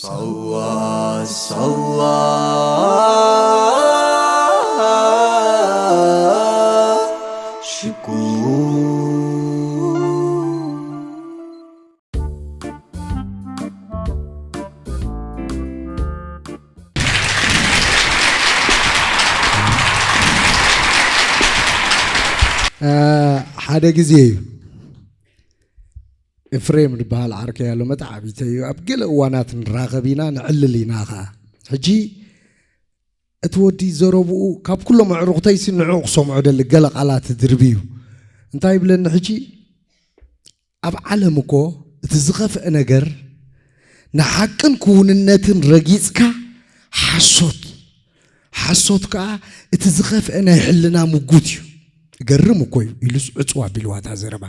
ሳዋ ሳዋ ሽኮር። ሓደ ግዜ እዩ፣ ኤፍሬም ዝበሃል ዓርከይ ኣሎ፣ መተዓቢተይ እዩ። ኣብ ገለ እዋናት ንራኸብ ኢና፣ ንዕልል ኢና ኸዓ። ሕጂ እቲ ወዲ ዘረብኡ ካብ ኩሎም ኣዕሩኽተይሲ ንዕኡ ክሰምዖ ደሊ፣ ገለ ቃላት ድርቢ እዩ። እንታይ ይብለኒ ሕጂ? ኣብ ዓለም እኮ እቲ ዝኸፍአ ነገር ንሓቅን ክውንነትን ረጊጽካ ሓሶት፣ ሓሶት ከኣ እቲ ዝኸፍአ ናይ ሕልና ምጉት እዩ። ገርም እኮ እዩ ኢሉስ ዕጽው ኣቢልዋ እታ ዘረባ።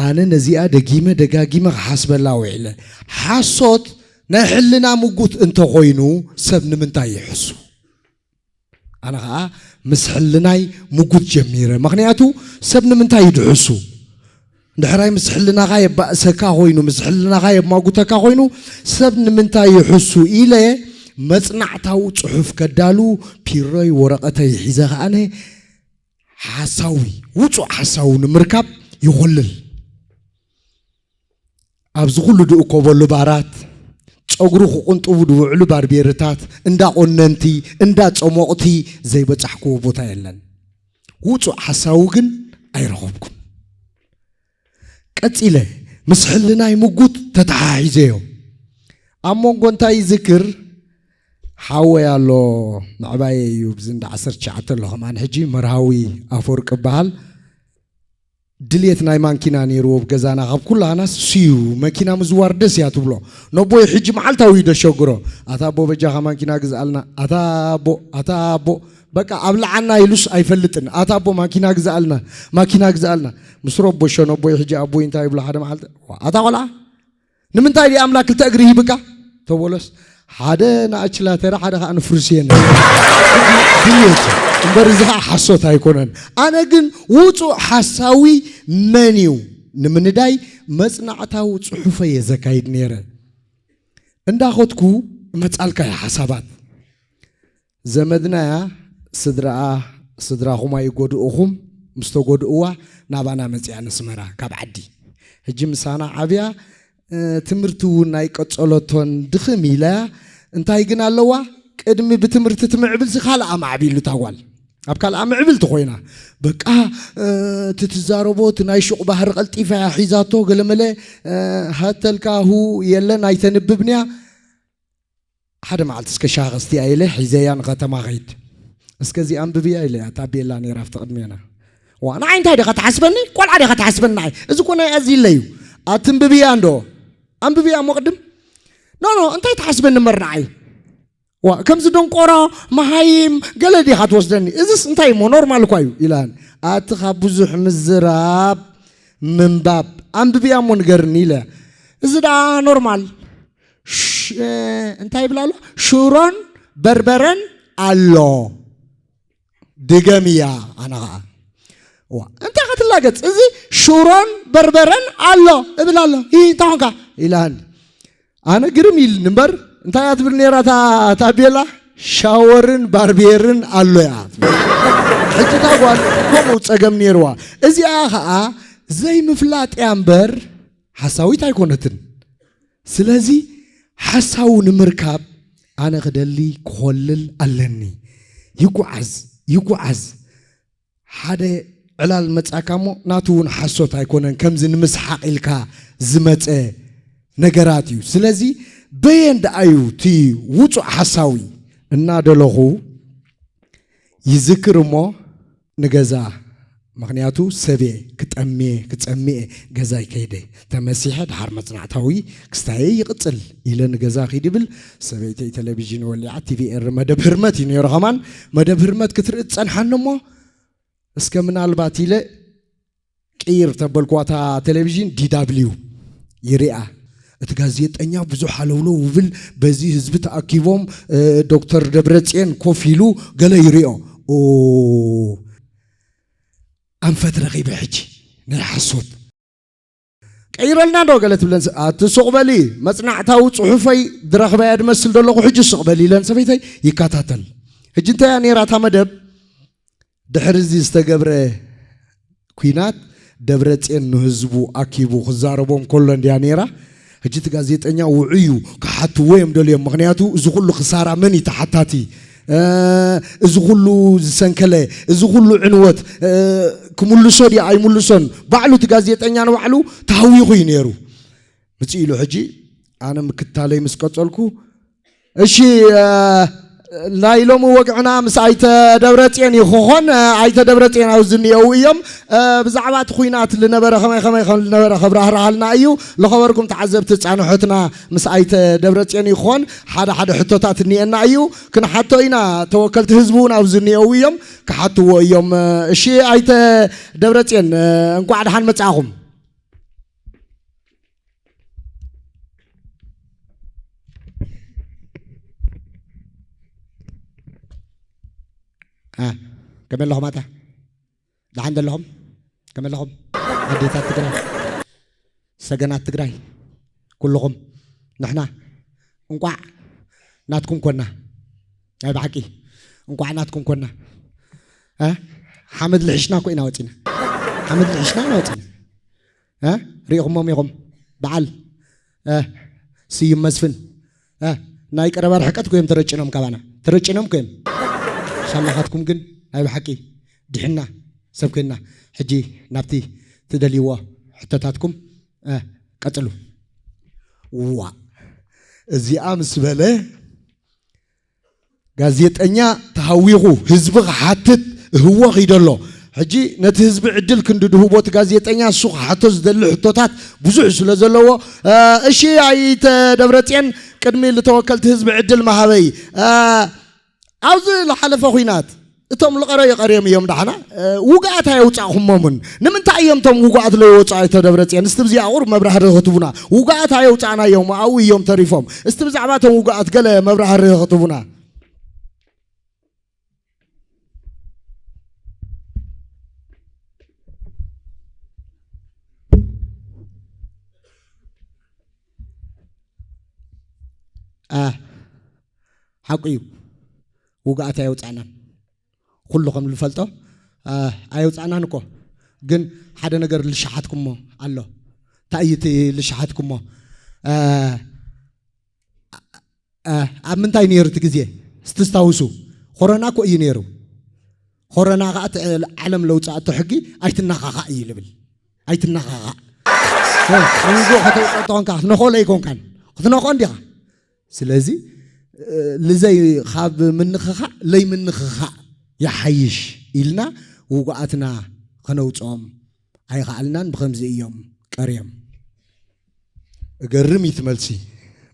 ኣነ ነዚኣ ደጊመ ደጋጊመ ክሓስበላ ውዒለ። ሓሶት ናይ ሕልና ምጉት እንተኾይኑ ሰብ ንምንታይ ይሕሱ? ኣነ ኸዓ ምስ ሕልናይ ምጉት ጀሚረ። ምኽንያቱ ሰብ ንምንታይ እዩ ድሕሱ? እንድሕራይ ምስ ሕልናኻ የባእሰካ ኮይኑ፣ ምስ ሕልናኻ የማጉተካ ኮይኑ ሰብ ንምንታይ ይሕሱ ኢለ መጽናዕታዊ ጽሑፍ ከዳሉ ፒሮይ ወረቐተይ ሒዘ ከኣነ ሓሳዊ፣ ውጹእ ሓሳዊ ንምርካብ ይኹልል። ኣብዚ ኩሉ ድእኮበሉ ባራት፣ ጸጉሩ ክቕንጥቡ ድውዕሉ ባርቤርታት፣ እንዳ ቆነንቲ፣ እንዳ ጸሞቕቲ ዘይበጻሕክዎ ቦታ የለን። ውጹእ ሓሳዊ ግን ኣይረኸብኩን። ቀጺለ ምስ ሕልናይ ምጉት ተተሓሒዘዮ። ኣብ መንጎ እንታይ ይዝክር? ሓወይ ኣሎ፣ ምዕባየ እዩ፣ ብዚ እንዳ ዓሰርተ ትሽዓተ ኣሎ፣ ከማን ሕጂ መርሃዊ ኣፈወርቂ ይበሃል። ድልየት ናይ ማንኪና ነይርዎ ኣብ ገዛና፣ ካብ ኩላህናስ እሱ እዩ። መኪና ምዝዋር ደስ እያ ትብሎ። ነቦይ ሕጂ መዓልታዊ እዩ ደሸግሮ። ኣታ ኣቦ በጃኻ ማንኪና ግዝኣልና፣ ኣታ ኣቦ፣ ኣታ ኣቦ። በቃ ኣብልዓና ኢሉስ ኣይፈልጥን። ኣታ ኣቦ ማንኪና ግዝኣልና፣ ማኪና ግዝኣልና። ምስ ረቦሾ ነቦይ ሕጂ ኣቦይ እንታይ ይብሎ ሓደ መዓልቲ፣ "ዋ፣ ኣታ ቆልዓ፣ ንምንታይ ድኣ ኣምላክ ክልተ እግሪ ሂብካ?" ተበሎስ፣ ሓደ ንኣችላተራ፣ ሓደ ከዓ ንፍሩስየን። ድልየት እምበር፣ እዚ ከዓ ሓሶት ኣይኮነን። ኣነ ግን ውጹእ ሓሳዊ መን እዩ ንምንዳይ መጽናዕታዊ ጽሑፈ እየ ዘካይድ ነይረ። እንዳኸድኩ መጻልካ እየ ሓሳባት። ዘመድና እያ፣ ስድራኣ፣ ስድራኹም ኣይጎድኡኹም፣ ምስ ተጎድእዋ ናባና መጺኣ ነስመራ ካብ ዓዲ። ሕጂ ምሳና ዓብያ፣ እ፣ ትምህርቲ እውን ኣይቀጸለቶን፣ ድኽም ኢላ እያ። እንታይ ግን ኣለዋ? ቅድሚ ብትምህርቲ ትምዕብልሲ ካልኣ ማዕቢሉ እታ ጓል። ኣብ ካልኣ ምዕብልቲ ኮይና። በቃ፣ እ፣ እቲ ትዛረቦ፣ እቲ ናይ ሹቕ ባህሪ ቀልጢፋ እያ ሒዛቶ፣ ገለመለ፣ እ፣ ሃተልካ ሁ የለን፣ ኣይተንብብንያ። ሓደ መዓልቲ እስከ ሻሂ ከስትያ ኢለ ሒዘያ ንከተማ ኸይድ። እስከ እዚ ኣንብብያ ኢለያ፣ ታቤላ ነይራ ኣብቲ ቅድሜና። ዋ፣ ንዓይ እንታይ ዲኻ ትሓስበኒ? ቆልዓ ዲኻ ትሓስበኒ ንዓይ? እዚ እኮ ናይ ኣዚለ እዩ። ኣትንብብያ እንዶ። ኣንብብያ እሞ ቅድም። ኖ፣ ኖ፣ እንታይ ትሓስበኒ እምበር ንዓይ? ዋ፣ ከምዚ ደንቆሮ፣ መሃይም፣ ገለ ዲኻ ትወስደኒ? እዚስ እንታይ እሞ ኖርማል እኳ እዩ ኢላን። ኣቲ ካብ ብዙሕ ምዝራብ ምንባብ፣ ኣንብብያ እሞ ንገርኒ ኢለ። እዚ ደኣ ኖርማል። ሽ-፣ እ፣ እንታይ ይብል ኣሎ? ሽሮን በርበረን ኣሎ። ድገምያ፣ ኣነ ኸዓ። ዋ፣ እንታይ ኸትላገጽ? እዚ ሽሮን በርበረን ኣሎ እብል ኣሎ። ሂ፣ እንታይ ኾንካ? ኢላኒ። ኣነ ግርም ኢልኒ እምበር፣ እንታይ እያ ትብል ነይራ እታ ታቤላ? ሻወርን ባርቤርን ኣሎ እያ ትብል። ሕጂ እታ ጓል ከምኡ ጸገም ነይርዋ። እዚኣ ኸዓ ዘይምፍላጥ እያ እምበር፣ ሓሳዊት ኣይኮነትን። ስለዚ ሓሳዊ ንምርካብ ኣነ ክደሊ ክኾልል ኣለኒ። ይጉዓዝ፣ ይጉዓዝ። ሓደ ዕላል መጻካ እሞ ናቱ እውን ሓሶት ኣይኮነን፣ ከምዚ ንምስሓቕ ኢልካ ዝመጸ ነገራት እዩ። ስለዚ በየን ደኣ እዩ እቲ ውጹእ ሓሳዊ? እናደለኹ ይዝክር እሞ ንገዛ፣ ምኽንያቱ ሰብየ ክጠምየ ክጸምየ ገዛይ ከይደ ተመሲሐ፣ ደሓር መጽናዕታዊ ክስታየ ይቕጽል ኢለ ንገዛ ኺድ ይብል። ሰበይተይ ቴሌቪዥን ወሊዓ፣ ቲቪ ኤሪ መደብ ህርመት እዩ ነይሩ። ኸማን መደብ ህርመት ክትርኢ ትጸንሓኒ እሞ፣ እስከ ምናልባት ኢለ ቅይር ተበልኩዋ እታ ቴሌቪዥን፣ ዲ ደብሊው ይሪኣ። እቲ ጋዜጠኛ ብዙሕ ሃለውለው ይብል፣ በዚ ህዝቢ ተኣኪቦም፣ እ፣ ዶክተር ደብረጽዮን ኮፍ ኢሉ ገለ ይሪኦ። ኦ፣ ኣንፈት ረኺበ ሕጂ ናይ ሓሶት። ቀይረልና ዶ ገለ ትብለን፣ ኣቲ ሱቕ በሊ፣ መጽናዕታዊ ጽሑፈይ ድረኽበያ ድመስል ደለኹ፣ ሕጂ ሱቕ በሊ ኢለን ሰበይተይ ይከታተል። ሕጂ እንታይ እያ ነይራ እታ መደብ? ድሕሪ እዚ ዝተገብረ ኲናት ደብረጽዮን ንህዝቡ ኣኪቡ ክዛረቦም ከሎ እንድያ ነይራ። ሕጂ እቲ ጋዜጠኛ ውዑይ እዩ፣ ክሓትዎ እዮም ደልዮም። ምኽንያቱ እዚ ኩሉ ክሳራ መን እዩ ተሓታቲ? እ፣ እዚ ኩሉ ዝሰንከለ፣ እዚ ኩሉ ዕንወት፣ እ፣ ክምልሶ ድዩ ኣይምልሶን? ባዕሉ እቲ ጋዜጠኛ ንባዕሉ ተሃዊኹ እዩ ነይሩ። ምጽእ ኢሉ ሕጂ ኣነ ምክታለይ ምስ ቀጸልኩ፣ እሺ፣ እ፣ ናይ ሎሚ ወግዕና ምስ ኣይተ ደብረጽዮን እዩ ክኾን። እ፣ ኣይተ ደብረጽዮን ኣብዚ እኒአው እዮም። እ፣ ብዛዕባ እቲ ኲናት ልነበረ ከመይ ከመይ ከም ልነበረ ከብራህርሃልና እዩ። ልኸበርኩም ተዓዘብቲ ጻንሖትና ምስ ኣይተ ደብረጽዮን እዩ ክኾን። ሓደ ሓደ ሕቶታት እኒኤና እዩ። ክንሓቶ ኢና። ተወከልቲ ህዝቢ እውን ኣብዚ እኒአው እዮም። ክሓትዎ እዮም። እ፣ እሺ፣ ኣይተ ደብረጽዮን፣ እ፣ እንቋዕ ደሓን መጻእኹም። እ፣ ከመይ ኣለኹም ኣታ? ደሓን ዘለኹም? ከመይ ኣለኹም? ኣዴታት ትግራይ፣ ሰገናት ትግራይ፣ ኩልኹም ንሕና እንቋዕ ናትኩም ኮና። ናይ ብሓቂ እንቋዕ ናትኩም ኮና። እ? ሓመድ ልሕሽና እኮ ኢና ወፂና። ሓመድ ልሕሽና ኢና ወፂና። እ? ሪኢኹሞም ኢኹም። በዓል፣ እ፣ ስዩም መስፍን፣ እ፣ ናይ ቀረባ ርሕቀት እኮ እዮም ተረጭኖም ካባና። ተረጭኖም እኮ እዮም። ሳላኻትኩም ግን ናይ ብሓቂ ድሕና ሰብ ኮይንና። ሕጂ ናብቲ ትደልይዎ ሕቶታትኩም፣ እ፣ ቀጽሉ። ዋ፣ እዚኣ ምስ በለ ጋዜጠኛ ተሃዊኹ ህዝቢ ክሓትት እህዎ ኺዶ ኣሎ። ሕጂ ነቲ ህዝቢ ዕድል ክንዲ ድህቦ እቲ ጋዜጠኛ እሱ ክሓቶ ዝደሊ ሕቶታት ብዙሕ ስለ ዘለዎ፣ እ፣ እሺ ኣይተ ደብረጽዮን ቅድሚ ልተወከልቲ ህዝቢ ዕድል መሃበይ። እ፣ ኣብዚ ልሓለፈ ኹናት እቶም ልቐረዩ ቀርዮም እዮም ዳሕና፣ እ፣ ውግኣት ኣየውጻእኹሞምን። ንምንታይ እዮም እቶም ውግኣት ለይወጹ ኣይተ ደብረጽዮን? እስቲ ብዚኣ ቁሩብ መብራህርሂ ክትቡና። ውግኣት ኣየውጻእናዮም፣ ኣብኡ እዮም ተሪፎም። እስቲ ብዛዕባ እቶም ውግኣት ገለ መብራህርሂ ክትቡና። አ፣ ሓቁ እዩ። ውግኣት ኣየውጻእናን። ኩሉ ከም ዝፈልጦ፣ አ፣ ኣየውጻእናን እኮ። ግን ሓደ ነገር ልሸሓትኩሞ ኣሎ። እንታይ እዩ እቲ ልሸሓትኩሞ? አ፣ አ፣ ኣብ ምንታይ ነይሩ እቲ ግዜ? እስቲ ስታውሱ። ኮሮና እኮ እዩ ነይሩ። ኮሮና ኸዓ እቲ ዓለም ለውጻእቶ ሕጊ ኣይትነኻኻእ እዩ ልብል። ኣይትነኻኻእ። እ፣ መንጎ ከተውጽኦ ተኾንካ ክትነኾ ለይኮንካን። ክትነኾ እንዲኻ። ስለዚ፣ እ፣ ልዘይ ካብ ምንኽኻእ ለይ ምንኽኻእ ይሓይሽ ኢልና ውጉኣትና ከነውጽኦም ኣይኸኣልናን። ብኸምዚ እዮም ቀርዮም። እገርም እዩ እቲ መልሲ።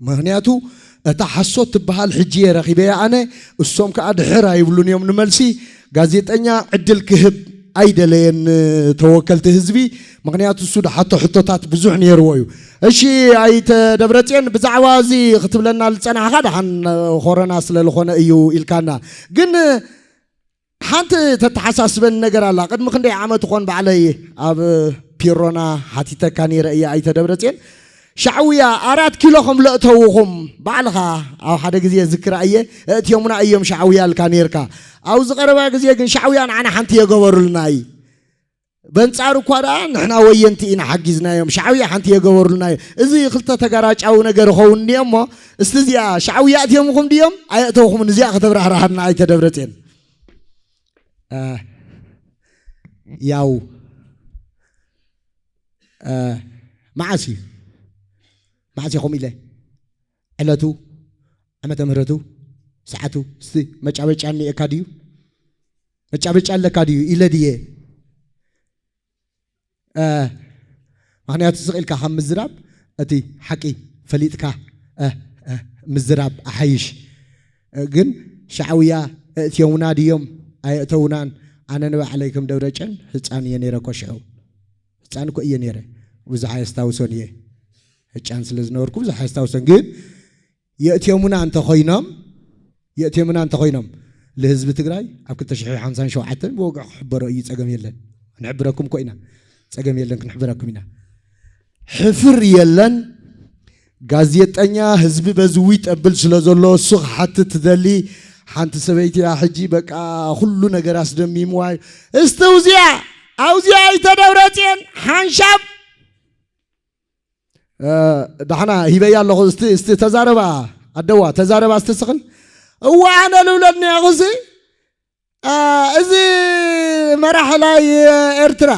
ምኽንያቱ እታ ሓሶት ትበሃል ሕጂ እየ ረኺበያ ኣነ፣ እሶም ከኣ ድሕር ኣይብሉን እዮም ንመልሲ። ጋዜጠኛ ዕድል ክህብ ኣይደለየን ተወከልቲ ህዝቢ፣ ምኽንያቱ እሱ ድሓቶ ሕቶታት ብዙሕ ነይርዎ እዩ። እሺ ኣይተ ደብረጽዮን፣ ብዛዕባ እዚ ክትብለና ዝጸናሕካ ደሓን ኮሮና ስለ ዝኾነ እዩ ኢልካና። ግን ሓንቲ ተተሓሳስበኒ ነገር ኣላ። ቅድሚ ክንደይ ዓመት ኾን ባዕለይ ኣብ ፒሮና ሓቲተካ ነይረ እየ ኣይተ ደብረጽዮን። ሻዕውያ ኣራት ኪሎ ከም ለእተውኹም ባዕልኻ ኣብ ሓደ ግዜ ዝክራ እየ፣ እእትዮምና እዮም ሻዕውያ ኢልካ ነይርካ። ኣብዚ ቀረባ ግዜ ግን ሻዕውያ ንዓና ሓንቲ የገበሩልና እዩ። በንጻሩ እኳ ደኣ ንሕና ወየንቲ ኢና ሓጊዝናዮም፣ ሻዕውያ ሓንቲ የገበሩልና እዩ። እዚ ክልተ ተጋራጫዊ ነገር ይኸውን እኒኦ እሞ፣ እስቲ እዚኣ ሻዕውያ እትዮምኹም ድዮም ኣየእተውኹምን? እዚኣ ከተብራህርሃልና ኣይተ ደብረጽዮን። እ፣ ያው፣ እ፣ መዓስ እዩ? መዓስ እዩ ከምኡ ኢለ? ዕለቱ፣ ዓመተ ምህረቱ፣ ሰዓቱ፣ እስቲ መጫበጫ እኒኤካ ድዩ? መጫበጫ ኣለካ ድዩ? ኢለ ድየ? እ፣ ምኽንያቱ ስቕ ኢልካ ካብ ምዝራብ እቲ ሓቂ ፈሊጥካ፣ እ፣ እ፣ ምዝራብ ኣሓይሽ። እ፣ ግን ሻዕውያ እእትዮምና ድዮም ኣየእተውናን? ኣነ ንባዕለይ ከም ደብረጨን ህፃን እየ ነይረ እኮ ሽዑ። ህፃን እኮ እየ ነይረ። ብዙሕ ኣየስታውሶን እየ። ህፃን ስለ ዝነበርኩ ብዙሕ ኣየስታውሶን። ግን የእትዮሙና እንተኾይኖም፣ የእትዮሙና እንተኾይኖም፣ ልህዝቢ ትግራይ ኣብ ክልተ ሽሕ ሓምሳን ሸውዓተን ብወግዒ ክሕበሮ እዩ፣ ጸገም የለን። ክንሕብረኩም እኮ ኢና። ጸገም የለን፣ ክንሕብረኩም ኢና። ሕፍር የለን። ጋዜጠኛ ህዝቢ በዚ ውይ ጠብል ስለ ዘሎ እሱ ክሓትት ትደሊ ሓንቲ ሰበይቲ እያ። ሕጂ በቃ ኩሉ ነገር ኣስደሚምዋ እዩ። እስቲ ውዚያ ኣውዚያ ኣይተደብረፅየን ሓንሻብ እ፣ ዳሕና ሂበያ ኣለኹ። እስቲ እስቲ ተዛረባ ኣደዋ ተዛረባ እስቲ ስኽን እዋ ኣነ ልብለኒ ያኹሲ እዚ መራሕ ላይ ኤርትራ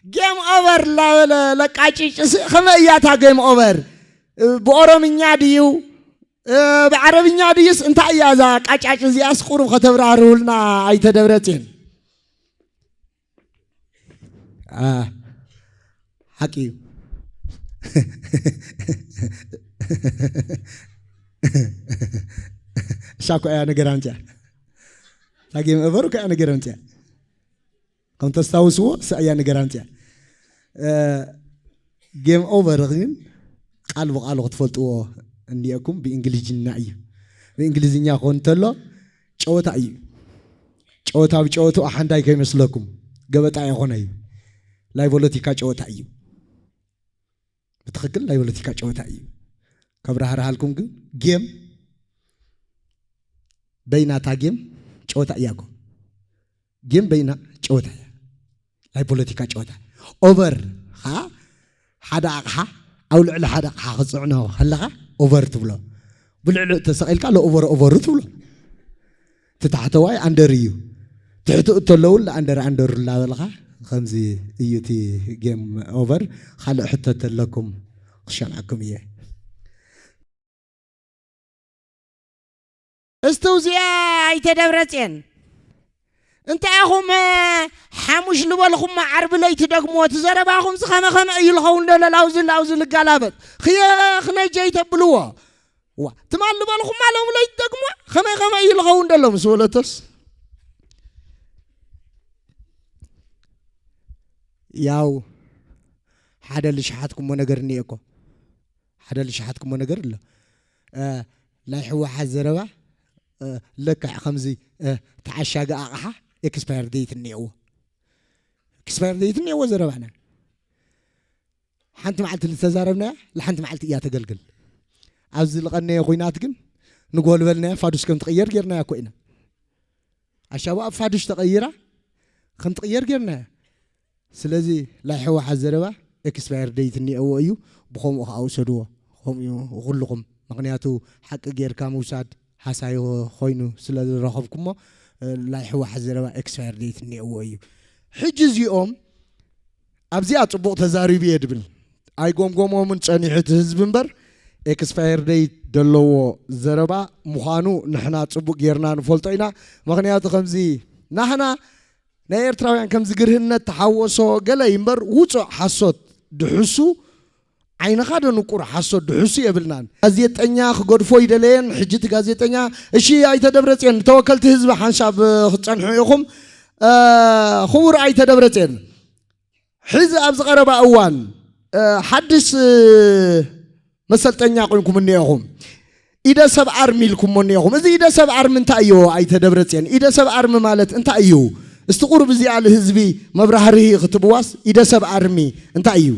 ጌም ኦቨር ላበለ ለቃጭጭ ሲ ከመይ እያ እታ ጌም ኦቨር? ብኦሮምኛ ድዩ ብዓረብኛ ድዩስ እንታይ እያ እዛ ቃጫጭ እዚኣስ? ቁሩብ ከተብራህርሁልና ኣይተደብረፅን። ሓቂ እዩ። እሳ እኮ እያ ነገር ኣምፅያ። እታ ጌም ኦቨር እኮ እያ ነገር ኣምፅያ። ከም ተስታውስዎ እሳ እያ ነገር ኣምፅያ። ጌም ኦቨር ግን ቃል ብቃሉ ክትፈልጥዎ እንዲአኩም ብእንግሊዝኛ እዩ። ብእንግሊዝኛ ክኾን እንተሎ ጨወታ እዩ። ጨወታ ብጨወትኡ ሓንዳይ ከይመስለኩም ገበጣ የኾነ እዩ። ናይ ፖለቲካ ጨወታ እዩ። ብትኽክል ናይ ፖለቲካ ጨወታ እዩ። ከብራህርሃልኩም ግን ጌም በይናታ ጌም ጨወታ እያ እኮ። ጌም በይና ጨወታ እያ። ናይ ፖለቲካ ጨወታ ኦቨር ኸዓ ሓደ ኣቕሓ ኣብ ልዕሊ ሓደ ኣቕሓ ክፅዕኖ ከለኻ ኦቨር ትብሎ። ብልዕሊ ተሰቒልካ ለኦቨር ኦቨሩ ትብሎ። እቲ ታሕተዋይ ኣንደር እዩ። ትሕትኡ እተለውን ለኣንደር ኣንደሩ እናበልኻ ከምዚ እዩ እቲ ጌም ኦቨር። ካልእ ሕቶ ተለኩም ክሰምዐኩም እየ። እስቲ ውዚኣ ኣይተደብረፅየን እንታይ ኢኹም ሓሙሽ ዝበልኹም ዓርቢ ለይቲ ደግምዎ እቲ ዘረባኹም ዝኸመ ከመ እዩ ዝኸውን ደሎ ላውዚ ላውዚ ልጋላበጥ ክየ ክነጀይ ተብልዎ ዋ ትማል ዝበልኹማ ሎም ለይቲ ደግምዎ ከመይ ከመ እዩ ዝኸውን ደሎ ምስ በለቶስ ያው ሓደ ልሽሓትኩሞ ነገር እኒኤ እኮ ሓደ ልሽሓትኩሞ ነገር ኣሎ ናይ ሕወሓት ዘረባ ለክዕ ከምዚ ተዓሻጊ ኣቕሓ ኤክስፓየር ዴት እኒኤዎ ኤክስፓየር ዴት እኒኤዎ ዘረባና ሓንቲ መዓልቲ ዝተዛረብናያ ለሓንቲ መዓልቲ እያ ተገልግል ኣብዚ ዝለቐነየ ኩናት ግን ንጎልበልናያ ፋዱስ ከም ትቕየር ጌርናያ እኮ ኢና ኣሻቡ ኣብ ፋዱሽ ተቐይራ ከም ትቕየር ጌርናያ ስለዚ ናይ ሕወሓት ዘረባ ኤክስፓየር ዴት እኒአዎ እዩ ብኸምኡ ከዓ ውሰድዎ ከምኡ ኩልኹም ምክንያቱ ሓቂ ጌርካ ምውሳድ ሓሳይ ኮይኑ ስለ ዝረኸብኩሞ ናይ ሕወሓት ዘረባ ኤክስፓየር ዴት እኒአዎ እዩ ሕጂ እዚኦም ኣብዚኣ ፅቡቕ ተዛሪቡ እየ ድብል ኣይጎምጎሞምን ፀኒሑ እቲ ህዝቢ እምበር ኤክስፓየር ዴት ዘለዎ ዘረባ ምዃኑ ንሕና ፅቡቕ ጌርና ንፈልጦ ኢና ምክንያቱ ከምዚ ናህና ናይ ኤርትራውያን ከምዚ ግርህነት ተሓወሶ ገለ እምበር ውፁዕ ሓሶት ድሕሱ ዓይንኻ ደንቁር ሓሶት ድሕሱ የብልናን። ጋዜጠኛ ክገድፎ ይደለየን ሕጂ እቲ ጋዜጠኛ እሺ ኣይተ ደብረፅዮን ንተወከልቲ ህዝቢ ሓንሳብ ክትፀንሑ ኢኹም። ክቡር ኣይተ ደብረፅዮን ሕዚ ኣብዚ ቀረባ እዋን ሓድሽ መሰልጠኛ ቆይምኩም እኒኦኹም ኢደ ሰብ ኣርሚ ኢልኩሞ እኒኦኹም። እዚ ኢደ ሰብ ኣርሚ እንታይ እዩ ኣይተ ደብረፅዮን? ኢደ ሰብ ኣርሚ ማለት እንታይ እዩ? እስቲ ቁሩብ እዚኣ ንህዝቢ መብራህርሂ ክትብዋስ ኢደ ሰብ ኣርሚ እንታይ እዩ?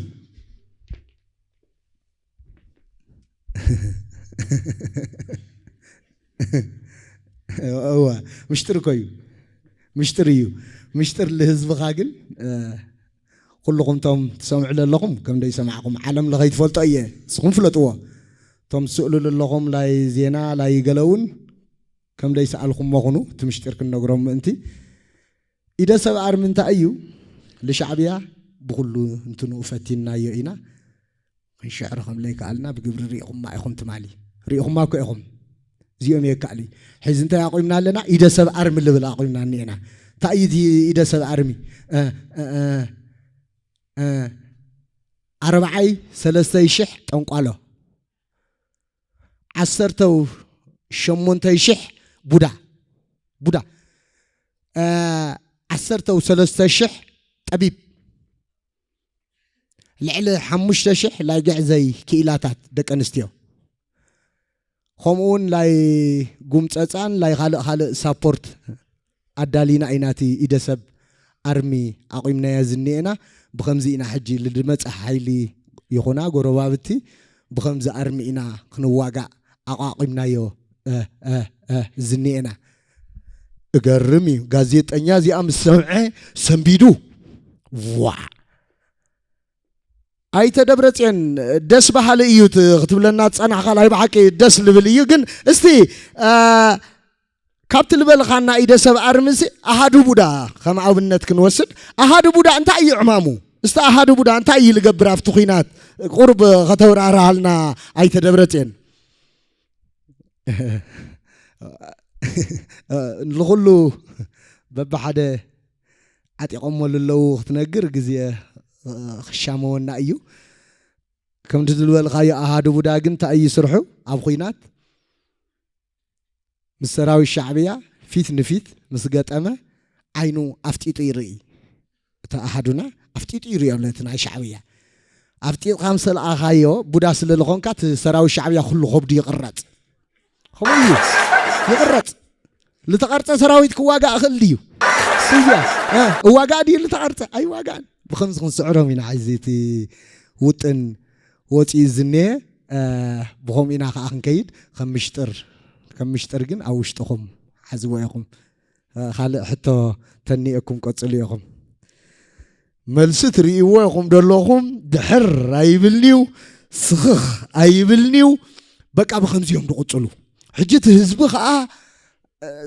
እዋ ምሽጥር እኮ እዩ። ምሽጥር እዩ። ምሽጥር ልህዝብኻ ግን ኩልኹም ቶም ትሰምዑ ዘለኹም ከም ደይሰማዕኹም ዓለም ለኸይ ትፈልጦ እየ ንስኹም ፍለጥዎ ቶም ትስእሉ ዘለኹም ላይ ዜና ላይ ገለ እውን ከም ደይሰኣልኹሞ ኹኑ እቲ ምሽጢር ክንነግሮም ምእንቲ ኢደ ሰብ ኣርሚ እንታይ እዩ ልሻዕብያ ብኩሉ እንትንኡ ፈቲንናዮ ኢና ክንሽዕሮ ከም ለይከኣልና ብግብሪ ሪኢኹማ ኢኹም ትማሊ ሪኢኹማ እኮ ኢኹም እዚኦም የከኣል እዩ ሕዚ እንታይ ኣቑምና ኣለና ኢደ ሰብ ኣርሚ ልብል ኣቑምና እኒኤና እንታይ እዩ እቲ ኢደ ሰብ ኣርሚ ኣርብዓይ ሰለስተይ ሽሕ ጠንቋሎ ዓሰርተው ሸሞንተይ ሽሕ ቡዳ ቡዳ ዓሰርተው ሰለስተ ሽሕ ጠቢብ ልዕሊ ሓሙሽተ ሽሕ ላይ ግዕዘይ ክኢላታት ደቂ ኣንስትዮ ከምኡውን ላይ ጉምፀፃን ላይ ካልእ ካልእ ሳፖርት ኣዳሊና ኢና እቲ ኢደ ሰብ ኣርሚ ኣቑምናዮ ዝኒኤና ብኸምዚ ኢና ሕጂ ልድመፀ ሓይሊ ይኹና ጎረባብቲ ብኸምዚ ኣርሚ ኢና ክንዋጋእ ኣቋቒምናዮ ዝኒኤና። እገርም እዩ። ጋዜጠኛ እዚኣ ምስ ሰምዐ ሰንቢዱ። ዋ ኣይተ ደብረፅዮን ደስ በሃሊ እዩ ክትብለና ዝፀናሕካ፣ ናይ ብሓቂ ደስ ልብል እዩ። ግን እስቲ ካብቲ ልበልኻና ኢደ ሰብ ኣርምሲ ኣሃዱ ቡዳ ከም ኣብነት ክንወስድ፣ ኣሃዱ ቡዳ እንታይ እዩ ዕማሙ? እስቲ ኣሃዱ ቡዳ እንታይ እዩ ልገብር ኣብቲ ኲናት? ቁርብ ከተብራርሃልና ኣይተ ደብረፅዮን። ንኹሉ በብሓደ ዓጢቖሞ ልለዉ ክትነግር ግዜ ክሻመወና እዩ። ከምቲ ዝበልካዮ ኣሃዱ ቡዳ ግን እንታይ እዩ ስርሑ ኣብ ኹናት? ምስ ሰራዊት ሻዕብያ ፊት ንፊት ምስ ገጠመ ዓይኑ ኣፍጢጡ ይርኢ። እቲ ኣሃዱና ኣፍጢጡ ይሪኦ ኣሎ። እቲ ናይ ሻዕብያ ኣፍጢጥካ ምስ ለኣኻዮ ቡዳ ስለ ዝኾንካ እቲ ሰራዊት ሻዕብያ ኩሉ ከብዱ ይቕረጽ። ከምኡ እዩ ይቕረጽ። ልተቐርጸ ሰራዊት ክዋጋእ እኽእል ድዩ? ስያ እዋጋእ ድዩ ልተቐርጸ? ኣይዋጋእን። ብኸምዚ ክንስዕሮም ኢና። ሕዚ እቲ ውጥን ወፂኡ ዝኒሀ ብኸምኡ ኢና ከዓ ክንከይድ። ከም ምሽጥር ከም ምሽጥር ግን ኣብ ውሽጥኹም ሓዝዎ ኢኹም። ካልእ ሕቶ ተኒኤኩም ቀፅሉ ኢኹም። መልሲ ትርእይዎ ኢኹም ደለኹም። ድሕር ኣይብልንዩ፣ ስኽኽ ኣይብልንዩ። በቃ ብኸምዚኦም ድቕፅሉ። ሕጂ እቲ ህዝቢ ከዓ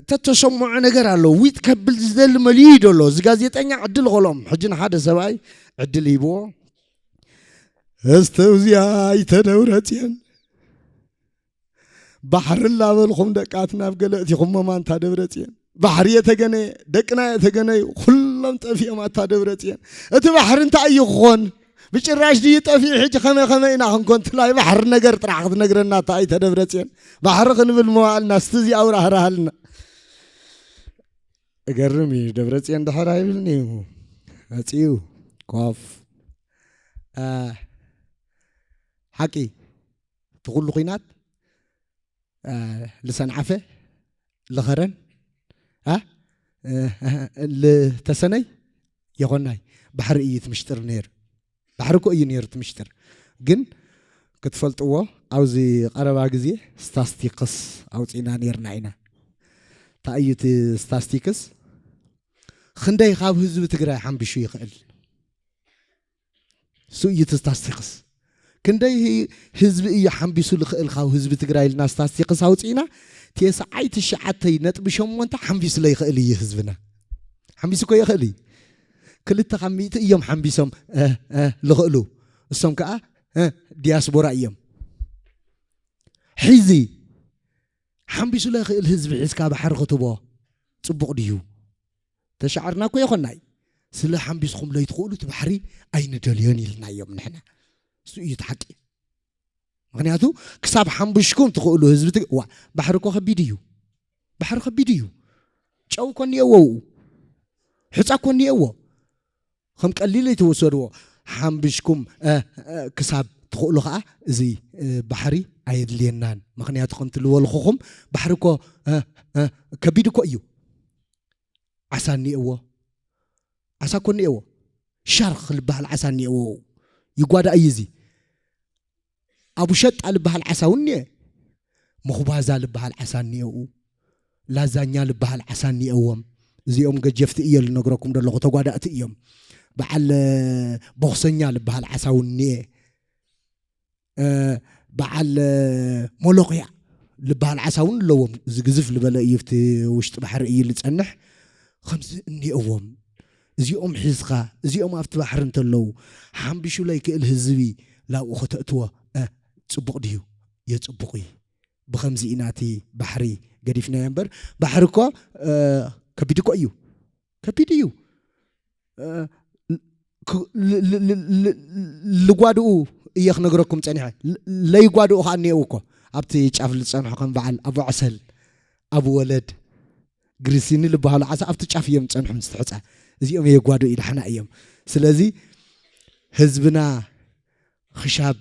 ተተሰምዖ ነገር ኣሎ። ዊጥ ከብል ዝደሊ መሊኡ እዩ ደሎ። እዚ ጋዜጠኛ ዕድል ኸሎም ሕጂ ንሓደ ሰብኣይ ዕድል ሂብዎ። እስተ እዚኣ ኣይተደብረፅየን ባሕሪ እናበልኹም ደቃት ናብ ገለ እቲኹሞ ማንታ ደብረፅየን። ባሕሪ የተገነየ፣ ደቅና የተገነዩ፣ ኩሎም ጠፊኦም ኣታ ደብረፅየን። እቲ ባሕሪ እንታይ እዩ ክኾን? ብጭራሽ ድዩ ጠፊኡ? ሕጂ ከመይ ከመይ ኢና ክንኮን? ትላይ ባሕሪ ነገር ጥራሕ ክትነግረና እታ ኣይተ ደብረፅየን። ባሕሪ ክንብል መዋእልና እስቲ እዚ ኣውራህራሃልና። እገርም እዩ። ደብረፅየን ድሕር ኣይብልኒ እዩ መፅኡ ኮፍ ሓቂ እቲ ኩሉ ኹናት ልሰንዓፈ ልኸረን ልተሰነይ የኾናይ ባሕሪ እዩ እቲ ምሽጥር ነይሩ። ባሕሪ እኮ እዩ ነይሩ እቲ ምሽጥር። ግን ክትፈልጥዎ ኣብዚ ቀረባ ግዜ ስታስቲክስ ኣውፂእና ነይርና ኢና። እንታይ እዩ እቲ ስታስቲክስ? ክንደይ ካብ ህዝቢ ትግራይ ሓንቢሹ ይኽእል? እሱ እዩ እቲ ስታስቲክስ። ክንደይ ህዝቢ እዩ ሓንቢሱ ልኽእል ካብ ህዝቢ ትግራይ ኢልና ስታስቲክስ ኣውፂእና። ቴስዓይ ትሽዓተይ ነጥቢ ሸሞንተ ሓንቢሱ ለይኽእል እዩ ህዝብና። ሓንቢሱ እኮ ይኽእል እዩ። ክልተ ካብ ሚእቲ እዮም ሓንቢሶም ልኽእሉ። እሶም ከዓ ዲያስቦራ እዮም። ሕዚ ሓንቢሱ ለይኽእል ህዝቢ ሒዝካ ባሕሪ ክትቦ ፅቡቕ ድዩ? ተሻዕርና እኮ ይኾናይ። ስለ ሓንቢስኩም ለይትኽእሉ እቲ ባሕሪ ኣይንደልዮን ኢልናዮም ንሕና። እሱ እዩ እቲ ሓቂ። ምክንያቱ ክሳብ ሓንቢሽኩም ትኽእሉ ህዝቢ ትግ ዋ ባሕሪ እኮ ከቢድ እዩ። ባሕሪ ከቢድ እዩ። ጨው እኮ እኒኤዎ፣ ውኡ ሕፃ እኮ እኒኤዎ። ከም ቀሊል ኣይትወሰድዎ። ሓንቢሽኩም ክሳብ ትኽእሉ ከዓ እዚ ባሕሪ ኣየድልየናን። ምክንያቱ ከምቲ ዝበልኹኹም ባሕሪ እኮ ከቢድ እኮ እዩ። ዓሳ እኒኤዎ፣ ዓሳ እኮ እኒኤዎ። ሻርክ ልበሃል ዓሳ እኒኤዎ። ይጓዳእ እዩ እዚ። ኣቡሸጣ ልበሃል ዓሳ እውን እኒኤ። መኹባዛ ልበሃል ዓሳ እኒኤው። ላዛኛ ልበሃል ዓሳ እኒኤዎም። እዚኦም ገጀፍቲ እየ ልነግረኩም ዘለኹ፣ ተጓዳእቲ እዮም። በዓል ቦክሰኛ ልበሃል ዓሳ እውን እኒኤ። በዓል ሞሎኽያ ልበሃል ዓሳ እውን ኣለዎም። እዚ ግዝፍ ዝበለ እዩ፣ ኣብቲ ውሽጢ ባሕሪ እዩ ዝፀንሕ። ከምዚ እኒኦዎም። እዚኦም ሒዝካ፣ እዚኦም ኣብቲ ባሕሪ እንተለዉ፣ ሓንቢሹ ለይክእል ህዝቢ ላብኡ ከተእትዎ፣ እ፣ ፅቡቕ ድዩ? የፅቡቕ እዩ። ብኸምዚ ኢና እቲ ባሕሪ ገዲፍናዮ እምበር፣ ባሕሪ እኮ፣ እ፣ ከቢድ እኮ እዩ። ከቢድ እዩ። እ፣ ክ-፣ ል-፣ ል-፣ ል-፣ ል-፣ ልጓድኡ እየ ክነግረኩም ጸኒሐ። ል-፣ ለይጓድኡ ከኣ እኒአው እኮ። ኣብቲ ጫፍ ዝጸንሑ ከም በዓል ኣቡ ዕሰል፣ ኣቡ ወለድ፣ ግሪሲኒ ልበሃሉ ዓሳ ኣብቲ ጫፍ እዮም ዝጸንሑ ምስ ትሕጻ። እዚኦም የጓድኡ ይደሓና እዮም። ስለዚ ህዝብና ክሻብ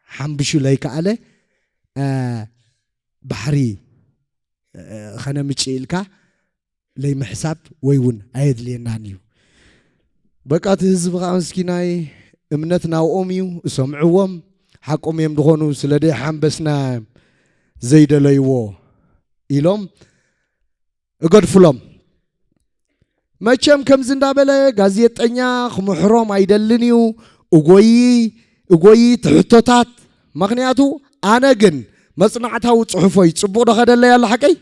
ሓምብሹ ለይከኣለ፣ እ፣ ባሕሪ፣ እ፣ ኸነምጭ ኢልካ ለይምሕሳብ ወይ እውን ኣየድልየናን እዩ። በቃ እቲ ህዝቢ ከዓ ምስኪናይ፣ እምነት ናብኦም እዩ፣ እሰምዕዎም፣ ሓቆም እዮም ዝኾኑ፣ ስለ ደይ ሓንበስና ዘይደለይዎ ኢሎም እገድፍሎም። መቸም ከምዚ እንዳበለ ጋዜጠኛ ክምሕሮም ኣይደልን እዩ። እጎይ እጎይ ትሕቶታት። ምኽንያቱ ኣነ ግን መጽናዕታዊ ጽሑፎይ ጽቡቕ ዶ ኸደለይ ኣሎ ሓቀይ?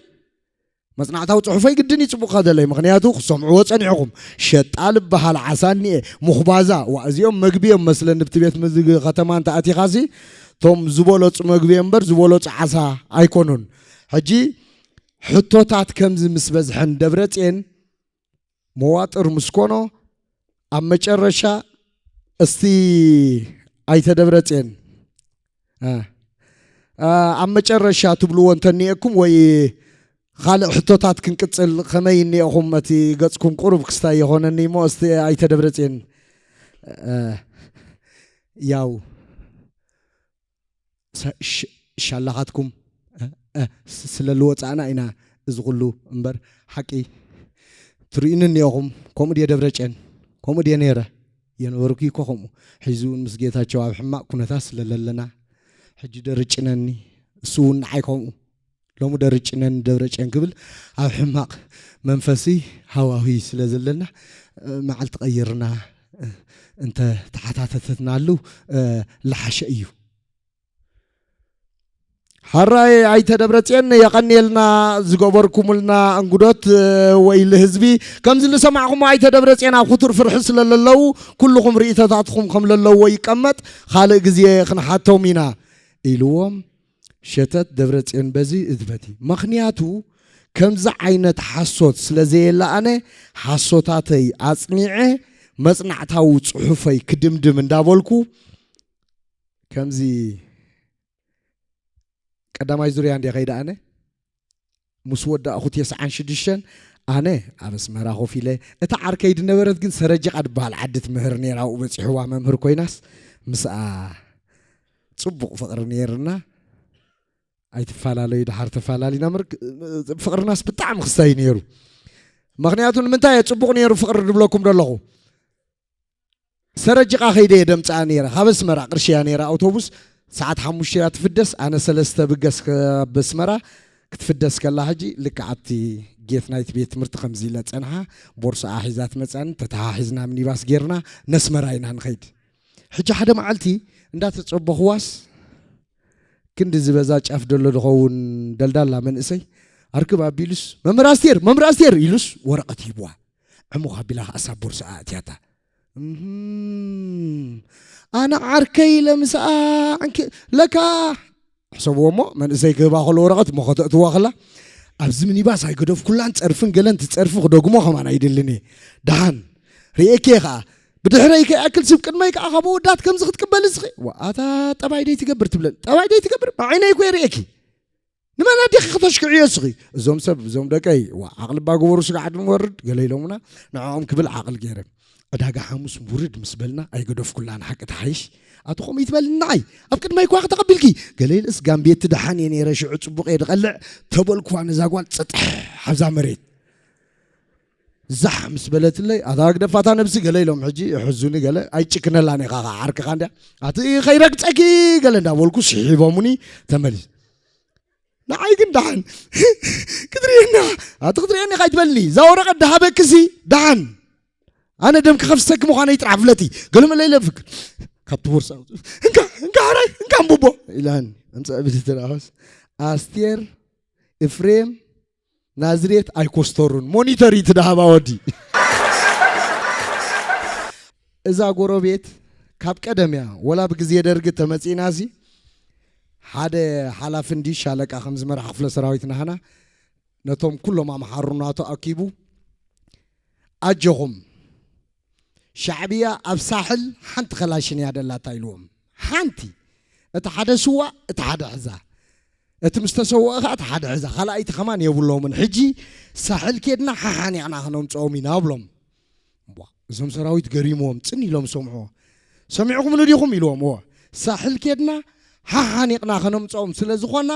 መጽናዕታዊ ጽሑፈይ ግድን እዩ ጽቡቕ ከደለይ፣ ምኽንያቱ ክሰምዕዎ ጸኒሕኹም። ሸጣ ልበሃል ዓሳ እኒኤ፣ ሙኽባዛ፣ ዋ፣ እዚኦም መግቢ እዮም መስለኒ፣ ብቲ ቤት ምግቢ ከተማ እንተ ኣቲኻሲ፣ እቶም ዝበለጹ መግቢ እዮም እምበር ዝበለጹ ዓሳ ኣይኮኑን። ሕጂ ሕቶታት ከምዚ ምስ በዝሐን ደብረጽዮን መዋጥር ምስ ኮኖ፣ ኣብ መጨረሻ እስቲ ኣይተ ደብረጽዮን፣ እ፣ እ፣ ኣብ መጨረሻ ትብልዎ እንተኒኤኩም ወይ ካልእ ሕቶታት ክንቅጽል፣ ከመይ እኒኤኹም? እቲ ገጽኩም ቁሩብ ክስታይ የኾነኒ እሞ፣ እስቲ ኣይተ ደብረጽዮን፣ እ፣ ያው ሰ-፣ ሽ-፣ ሻላኻትኩም፣ እ፣ እ፣ ስ-፣ ስለ ልወጻእና ኢና እዚ ኩሉ እምበር፣ ሓቂ ትርእዩኒ እኒኦኹም። ከምኡ ድየ ደብረጨን? ከምኡ ድየ ነይረ? የነበርኩ እኮ ከምኡ። ሕዚ እውን ምስ ጌታቸው ኣብ ሕማቕ ኩነታት ስለ ለለና፣ ሕጂ ደርጭነኒ፣ እሱ እውን ንዓይ ከምኡ። ሎሚ ደርጭነኒ ደብረጨን ክብል ኣብ ሕማቕ መንፈሲ ሃዋሂ ስለ ዘለና፣ እ፣ መዓልቲ ቀይርና፣ እ፣ እንተ ተሓታተትናሉ፣ እ፣ ልሓሸ እዩ። ሓራይ ኣይተ ደብረጽዮን የቐንየልና ዝገበርኩምልና እንግዶት፣ እ፣ ወይ ልህዝቢ ከምዚ ልሰማዕኹሞ ኣይተ ደብረጽዮን ኣብ ክቱር ፍርሒ ስለ ለለዉ ኩልኹም ርእይቶታትኹም ከም ለለዎ ይቀመጥ፣ ካልእ ግዜ ክንሓቶም ኢና ኢልዎም። ሸተት ደብረጽዮን በዚ እትበቲ። ምኽንያቱ ከምዚ ዓይነት ሓሶት ስለ ዘየለኣነ ሓሶታተይ ኣጽኒዐ መጽናዕታዊ ጽሑፈይ ክድምድም እንዳበልኩ ከምዚ ቀዳማይ ዙርያ እንድየ ከይደ ኣነ ምስ ወዳእኹ ተስዓን ሽዱሽተን ኣነ ኣብ ኣስመራ ኮፍ ኢለ እታ ዓርከይ ድነበረት ግን ሰረጅቓ ድበሃል ዓዲ ትምህር ነይራ ኣብኡ በጺሕዋ መምህር ኮይናስ ምስኣ ጽቡቕ ፍቕሪ ነይርና። ኣይትፈላለዩ ድሓር ተፈላለዩና ምርክ ፍቕርናስ ብጣዕሚ ክስታይ ነይሩ። ምኽንያቱ ንምንታይ እየ ጽቡቕ ነይሩ ፍቕሪ ድብለኩም ደለኹ? ሰረጅቓ ከይደ እየ ደምጽኣ ነይረ። ካብ ኣስመራ ቅርሺ እያ ነይራ ኣውቶቡስ። ሰዓት ሓሙሽተ እያ ትፍደስ። ኣነ ሰለስተ ብገስ ካብ ኣስመራ ክትፍደስ ከላ ሕጂ ልክዕ ኣብቲ ጌት ናይቲ ቤት ትምህርቲ ከምዚ ኢለ ጸንሓ። ቦርስኣ ሒዛ ትመጽኣኒ። ተተሓሒዝና ሚኒባስ ጌርና ነስመራ ኢና ንኸይድ። ሕጂ ሓደ መዓልቲ እንዳተጸበኽዋስ ክንዲ ዝበዛ ጫፍ ደሎ ድኸውን ደልዳላ መንእሰይ ኣርክብ ኣቢሉስ፣ "መምህር ኣስቴር፣ መምህር ኣስቴር!" ኢሉስ ወረቐት ሂብዋ። ዕሙኽ ኣቢላ ከኣ ሳብ ቦርስኣ ኣእትያታ። እህም፣ ኣነ ዓርከይ ኢለ ምስኣ ዕንኪ-፣ ለካ ሕሰብዎ እሞ፣ መንእሰይ ክህባ ከሎ ወረቐት እሞ ከተእትዋ ከላ፣ ኣብዚ ሚኒባስ ኣይገደፍኩላን ጸርፍን ገለን ትጸርፊ ክደግሞ ከማን ኣይደልን እየ። ደሓን ርእየኪ እየ ከኣ፣ ብድሕረይ ከይኣክል ስብ ቅድመይ ከኣ ካብ ኣወዳት ከምዚ ክትቅበል እስኺ። ዋ፣ ኣታ ጠባይ ደይ ትገብር ትብለን። ጠባይ ደይ ትገብር? ብዓይነይ እኮ እየ ርእየኪ። ንመን ኣዲኺ ክተሽክዕዮ እስኺ? እዞም ሰብ፣ እዞም ደቀይ፣ ዋ፣ ዓቕሊ እባ ግበሩ ስጋዕ ድንወርድ፣ ገለ ኢሎምና፣ ንዕኦም ክብል ዓቕሊ ገይረ። ዕዳጋ ሓሙስ ውርድ ምስ በልና፣ ኣይገደፍኩላን ሓቂ ትሓይሽ። ኣቲ ከምኡ ይትበልኒ ንዓይ። ኣብ ቅድመይ እኳ ክተቐቢልኪ። ገለ ኢልስ ጋምቤቲ ደሓን እየ ነይረ፣ ሽዑ ጽቡቕ እየ ድቐልዕ፣ ተበልኩዋ ነዛ ጓል ጽጥሕ፣ ሓብዛ መሬት። ዛሕ ምስ በለትለይ፣ ኣታ ግደፋታ ነብሲ ገለ ኢሎም፣ ሕጂ ይሕዙኒ ገለ፣ ኣይጭክነላን ኢኻ ኸዓ ዓርክኻ እንድያ። ኣቲ ከይረግጸኪ ገለ እንዳበልኩ ስሒቦሙኒ ተመሊስ። ንዓይ ግን ደሓን ክትርእየና፣ ኣቲ ክትርእየኒ ኢኻ ኣይትበልኒ። እዛ ወረቐት ድሃበክሲ ደሓን። ኣነ ደም ክኸፍሰኪ ምዃነይ ጥራሕ ፍለጢ። ገለ መለ ኢለ ፍክር። ካብቲ ቦርሳ ኣውፅእ። እንካ፣ እንካ ሕራይ፣ እንካ ኣንብቦ ኢላን። ኣምፀ ቢት ትራኸስ። ኣስቴር፣ እፍሬም፣ ናዝሬት ኣይኮስተሩን። ሞኒተር እዩ ትድሃባ ወዲ። እዛ ጎረቤት ካብ ቀደም እያ። ወላ ብግዜ ደርጊ ተመጺእናሲ ሓደ ሓላፊ እንዲ ሻለቃ ከም ዝመርሓ ክፍለ ሰራዊት ናህና ነቶም ኩሎም ኣምሓሩ ናቶ ኣኪቡ፣ "ኣጆኹም፣ ሻዕብያ ኣብ ሳሕል ሓንቲ ከላሽን እያ ደላታ" ኢልዎም። ሓንቲ። እቲ ሓደ ስዋ፣ እቲ ሓደ ሕዛ። እቲ ምስ ተሰወአ ኸዓ እቲ ሓደ ሕዛ። ካልኣይቲ ከማን የብሎምን። ሕጂ ሳሕል ኬድና ሓሓኒቕና ከነምጽኦም ኢና ብሎም። እዋ፣ እዞም ሰራዊት ገሪምዎም፣ ጽን ኢሎም ሰምዕዎ። "ሰሚዕኹምኒ ዲኹም?" ኢልዎም። "እወ፣ ሳሕል ኬድና ሓሓኒቕና ከነምጽኦም ስለ ዝኾና፣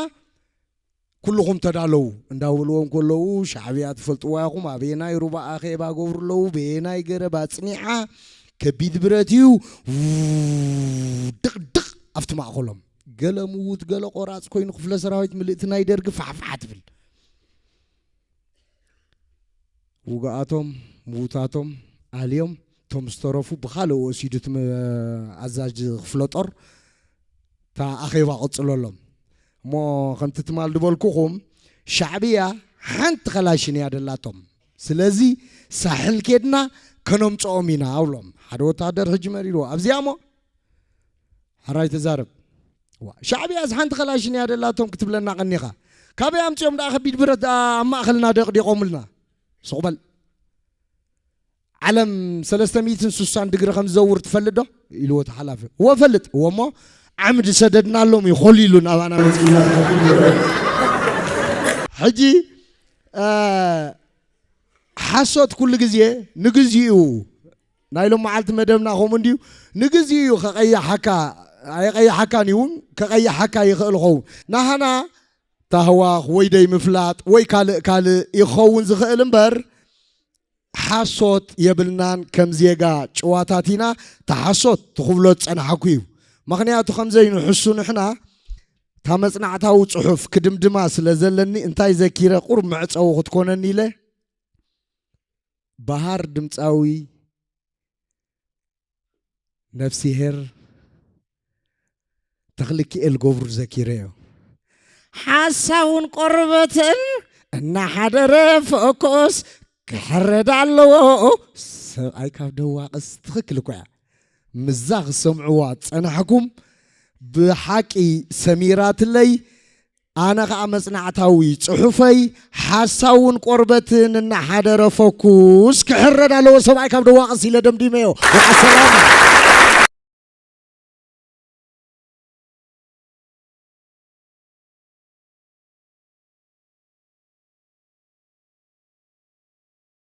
ኩልኹም ተዳለዉ" እንዳበልዎም ከለዉ፣ ሻዕብያ ትፈልጥዋ ኢኹም፣ ኣበየናይ ሩባ ኣኼባ ገብሩ ኣለዉ፣ በየናይ ገረብ ኣጽኒዓ፣ ከቢድ ብረት እዩ። ድቕድቕ ኣብቲ ማእኸሎም፣ ገለ ምዉት ገለ ቆራፅ ኮይኑ፣ ክፍለ ሰራዊት ምልእቲ ናይ ደርጊ ፋሕፋሕ ትብል። ውግኣቶም፣ ምዉታቶም ኣልዮም፣ እቶም ዝተረፉ ብኻልእ ወሲዱ እቲ መ-፣ ኣዛዥ ክፍለ ጦር እታ ኣኼባ ቀጽለሎም። እሞ ከምቲ ትማል ዝበልኩኹም፣ ሻዕብያ ሓንቲ ከላሽን እያ ደላቶም። ስለዚ ሳሕል ኬድና ከነምጽኦም ኢና ኣብሎም። ሓደ ወታደር ሕጂ መሪርዎ ኣብዚኣ እሞ፣ ሕራይ ተዛረብ። ዋ፣ ሻዕብያስ ሓንቲ ከላሽን እያ ደላቶም ክትብለና ቀኒኻ። ካበይ ኣምጺኦም ደኣ ከቢድ ብረት ደኣ ኣብ ማእኸልና ደቕዲቖምልና? ስቕ በል። ዓለም ሰለስተ ሚእትን ስሳን ድግሪ ከም ዝዘውር ትፈልጥ ዶ? ኢልዎ እቲ ሓላፊ። እወ እፈልጥ። እወ እሞ ዓምዲ ሰደድናሎም እዩ፣ ኮሊሉ ናባና መጺእና። ሕጂ፣ እ፣ ሓሶት ኩሉ ግዜ ንግዚኡ፣ ናይ ሎም መዓልቲ መደብና ከምኡ እንድዩ፣ ንግዚኡ እዩ ከቐይሓካ፣ ኣየቐይሓካን እዩ እውን፣ ከቐይሓካ ይኽእል ኸውን። ናህና ታህዋኽ ወይ ደይ ምፍላጥ ወይ ካልእ ካልእ ይኸውን ዝኽእል እምበር፣ ሓሶት የብልናን። ከም ዜጋ ጭዋታት ኢና። ተሓሶት ትኽብሎ ዝጸናሕኩ እዩ። ምኽንያቱ ከም ዘይንሕሱ ንሕና፣ እታ መጽናዕታዊ ጽሑፍ ክድምድማ ስለ ዘለኒ፣ እንታይ ዘኪረ ቁሩብ መዕጸዊ ክትኮነኒ ኢለ፣ በሃር ድምጻዊ ነፍስሄር ተኽልኪኤል ገብሩ ዘኪረዮ። ሓሳውን ቆርበትን እናሓደረ ፈኮስ ክሕረድ ኣለዎ። ሰብኣይ ካብ ደዋቕስ ትኽክል እኮ እያ። ምዛ ክሰምዕዋ ዝጸናሕኩም ብሓቂ ሰሚራትለይ። ኣነ ኸዓ መጽናዕታዊ ጽሑፈይ ሓሳውን ቆርበትን እናሓደረ ፈኩስ ክሕረድ ኣለዎ። ሰብኣይ ካብ ደዋቕስ ኢለ ደምዲመዮ። ወዓሰላማ።